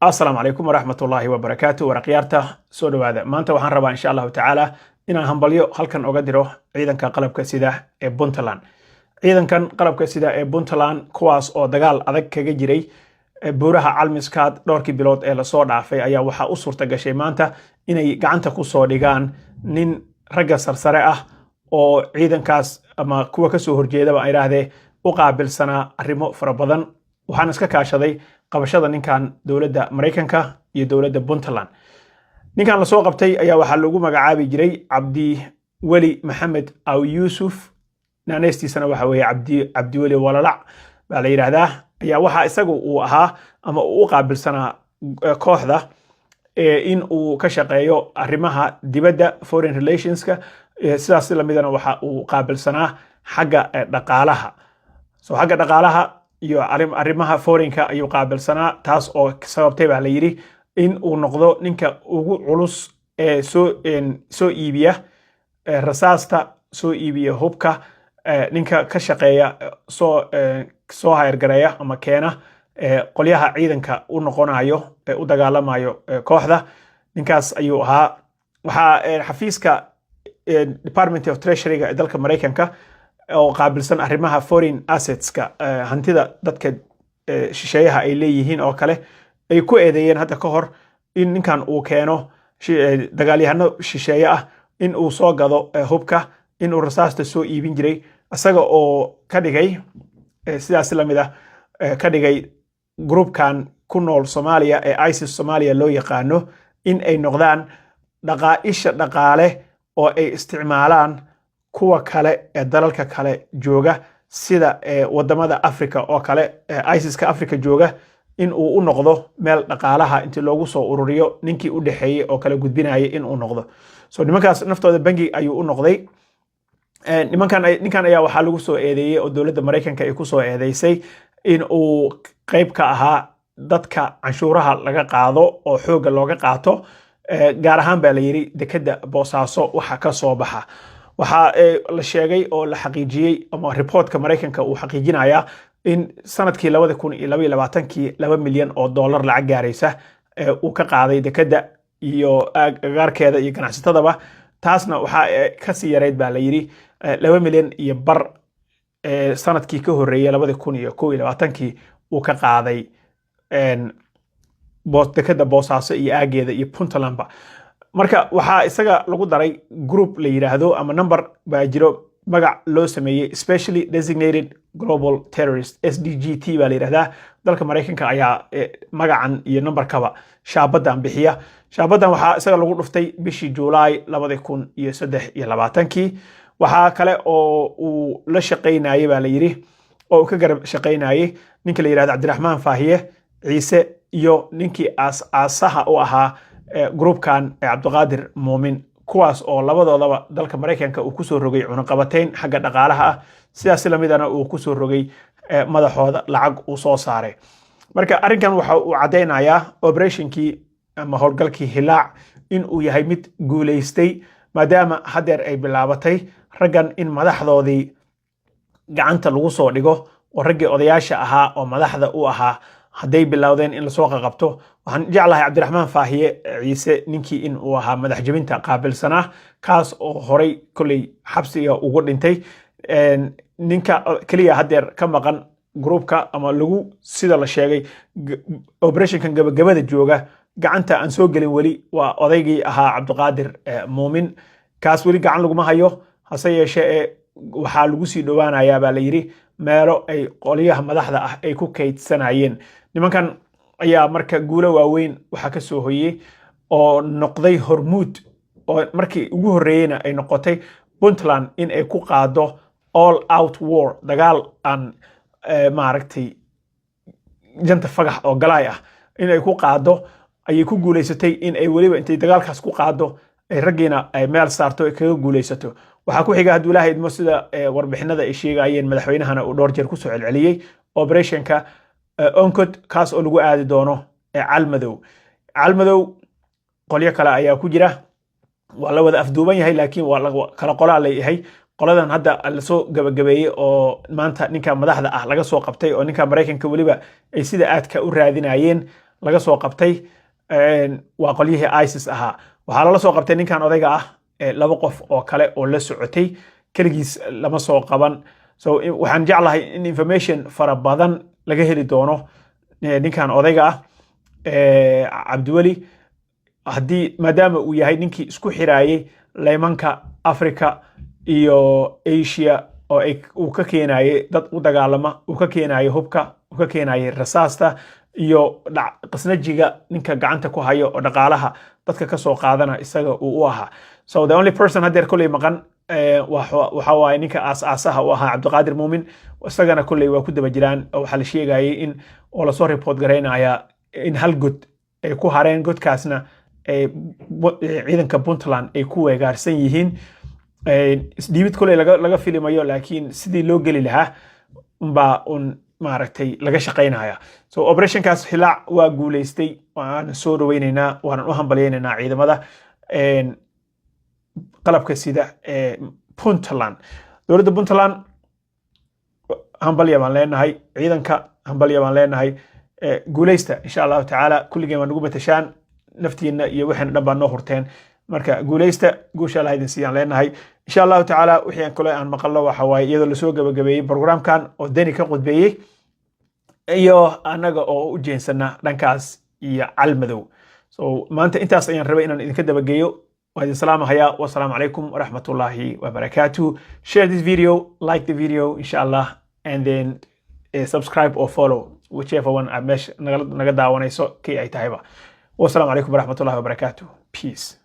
Asalaamu calaykum waraxmatullaahi wabarakaatu. Waraqyaarta, soo dhowaada. Maanta waxaan rabaa, insha Allahu tacaala, inaan hambalyo halkan oga diro ciidanka qalabka sida ee Puntland. Ciidankan qalabka sida ee Puntland, kuwaas oo dagaal adag kaga jiray buuraha Calmiskaad dhowrkii bilood ee lasoo dhaafay, ayaa waxaa u suurta gashay maanta inay gacanta ku soo dhigaan nin ragga sarsare ah oo ciidankaas ama kuwa kasoo horjeedaba ay idhaahdee u qaabilsanaa arrimo fara badan. Waxaan iska kaashaday qabashada ninkan dowladda Maraykanka iyo dowladda Puntland. Ninkan lasoo qabtay ayaa waxaa lagu magacaabi jiray Cabdiweli Maxamed Aw Yuusuf, naaneystiisana waxa weeye Cabdiweli Walalac baa la yidhaahdaa. Ayaa waxaa isagu uu ahaa ama uu u qaabilsanaa kooxda in uu ka shaqeeyo arrimaha dibadda, foreign relationska. Sidaas lamidana waxa uu qaabilsanaa xagga dhaqaalaha. So xagga dhaqaalaha iyo arrimaha foreignka ayuu qaabilsanaa, taas oo sababtay baa la yidhi in uu noqdo ninka ugu culus ee soo iibiya rasaasta, soo iibiya hubka, ninka ka shaqeeya, soo hayrgareeya ama keena qolyaha ciidanka u noqonayo ee u dagaalamayo kooxda. Ninkaas ayuu ahaa. Waxaa xafiiska Department of Treasuryga ee dalka Maraykanka oo qaabilsan arrimaha foreign assetska, hantida dadka shisheeyaha ay leeyihiin oo kale, ay ku eedeeyeen hadda ka hor in ninkan uu keeno dagaalyahano shisheeye ah, in uu soo gado hubka, in uu rasaasta soo iibin jiray, isaga oo ka dhigay sidaas lamid ah ka dhigay groupkan ku nool Soomaaliya ee ISIS Soomaaliya loo yaqaano in ay noqdaan dhaqaa'isha dhaqaale oo ay isticmaalaan kuwa kale ee dalalka kale jooga, sida wadamada Africa oo kale. ISISka Africa jooga in uu u noqdo meel dhaqaalaha intii loogu soo ururiyo, ninkii u dhexeeyey oo kala gudbinayay in uu noqdo. So nimankaas naftooda bangi ayuu u noqday nimankan. Ninkan ayaa waxaa lagu soo eedeeyey oo dowladda Maraykanka ay ku soo eedeysay in uu qayb ka ahaa dadka canshuuraha laga qaado oo xoogga looga qaato, gaar ahaan baa la yidhi dekedda Boosaaso waxa ka soo baxa. Waxaa la sheegay oo la xaqiijiyey ama reportka Maraykanka uu xaqiijinayaa in sanadkii 2022-kii $2 milyan lacag gaaraysa uu ka qaaday dekedda iyo agagaarkeeda iyo ganacsatadaba. Taasna waxaa kasii yarayd baa la yidhi 2.5 milyan sanadkii ka horreeyey, 2021-kii, uu ka qaaday dekedda Boosaaso iyo aageeda iyo Puntlandba. Marka waxaa isaga lagu daray group la yidhaahdo ama number baa jiro magac loo sameeyey, Specially Designated Global Terrorist, SDGT baa la yidhahdaa. Dalka Maraykanka ayaa magacan iyo numberkaba shaabadan bixiya. Shaabadan waxaa isaga lagu dhuftay bishii Juulaay 2023-kii. Waxaa kale oo uu la shaqaynayey baa la yidhi oo uu ka garab shaqaynayey ninka la yidhahdo Cabdiraxmaan Faahiye Ciise iyo ninkii aas aasaha u ahaa groupkan, Cabdiqaadir Muumin, kuwaas oo labadoodaba dalka Maraykanka uu kusoo rogay cunaqabateyn xagga dhaqaalaha ah. Sidaas lamidana uu kusoo rogay madaxooda lacag uu soo saaray. Marka arrinkan waxa uu caddaynayaa operationkii ama howlgalkii Hilaac in uu yahay mid guulaystay, maadaama haddeer ay bilaabatay raggan in madaxdoodii gacanta lagu soo dhigo, oo raggii odayaasha ahaa oo madaxda u ahaa hadday bilowdeen in lasoo qaqabto. Waxaan jeclahay Cabdiraxmaan Faahiye Ciise ninkii in uu ahaa madax jebinta qaabilsanaa, kaas oo horay kolley xabsiga ugu dhintay. Ninka keliya haddeer ka maqan groupka ama lagu sida la sheegay operationkan gabagabada jooga gacanta aan soo gelin weli waa odaygii ahaa Cabdiqaadir Muumin. Kaas weli gacan laguma hayo, hase yeeshee ee waxaa lagu sii dhowaanayaa baa la yidhi meelo ay qolyaha madaxda ah ay ku kaydsanayeen. Nimankan ayaa marka guulo waaweyn waxaa ka soo hoyey oo noqday hormuud, oo markii ugu horreeyeyna ay noqotay Puntland in ay ku qaado all out war, dagaal aan maaragtay janta fagax oo galaay ah in ay ku qaado ayay ku guuleysatay, in ay weliba intay dagaalkaas ku qaado ay raggiina ay meel saarto, ay kaga guuleysato. Waxaa ku xiga, hadduu Ilaahay idmo, sida warbixinada ay sheegayeen, madaxweynahana uu dhowr jeer kusoo celceliyey, operationka Oncod, kaas oo lagu aadi doono Calmadow. Calmadow qolyo kale ayaa ku jira. Waa la wada afduuban yahay, laakiin waa kala qolaa la yahay. Qoladan hadda lasoo gabagabeeyey oo maanta ninka madaxda ah laga soo qabtay, oo ninka Maraykanka weliba ay sida aadka u raadinayeen, Laga soo qabtay waa qolyihii ISIS ahaa. Waxaa lala soo qabtay ninkan odayga ah laba qof oo kale oo la socotay, keligiis lama soo qaban. So waxaan jeclahay in information fara badan laga heli doono ninkan odayga ah, Cabdiweli, haddii maadaama uu yahay ninkii isku xiraayey laymanka Africa iyo Asia oo uu ka keenayay dad u dagaalama, uu ka keenayay hubka, uu ka keenayay rasaasta iyo qasnajiga, ninka gacanta ku hayo oo dhaqaalaha dadka ka soo qaadana isaga uu u ahaa. So the only person haddeer kolley maqan waxa waaye ninka aas-aasaha u ahaa, Cabdiqaadir Muumin. Isagana kolley waa ku daba jiraan oo waxaa la sheegayay in oo lasoo report garaynaya in hal god ay ku hareen, godkaasna ciidanka Puntland ay ku weegaarsan yihiin. Isdhiibid kolley laga filimayo, laakiin sidii loo geli lahaa unbaa un maaragtay laga shaqaynaya. So operationkaas Hilaac waa guuleystay, waan soo dhaweyneynaa, waanan u hambalyeynaynaa ciidamada qalabka sida ee Puntland. Dowladda Puntland hambalya baan leenahay, ciidanka hambalya baan leenahay, guuleysta insha Allahu tacaala. Kulligeen waa nagu matashaan, naftiina iyo waxayna dhan baa noo hurteen. Marka guuleysta, guusha Allah idin siiyaan leenahay insha Allahu tacaala. Wixii aan kale aan maqallo waxa waaye iyadoo lasoo gabagabeeyey programkan oo Deni ka qudbeeyey iyo annaga oo u jeensana dhankaas iyo Calmadow. So maanta intaas ayaan rabay inaan idinka dabageeyo. Waa idin salaamahayaa. Wasalaamu calaykum waraxmatullaahi wabarakaatuh. Share this video, like the video insha Allah, and then subscribe or follow, whichever one aad meesha naga daawanayso kii ay tahayba. Wasalaamu calaykum waraxmatullahi wabarakaatuh. Peace.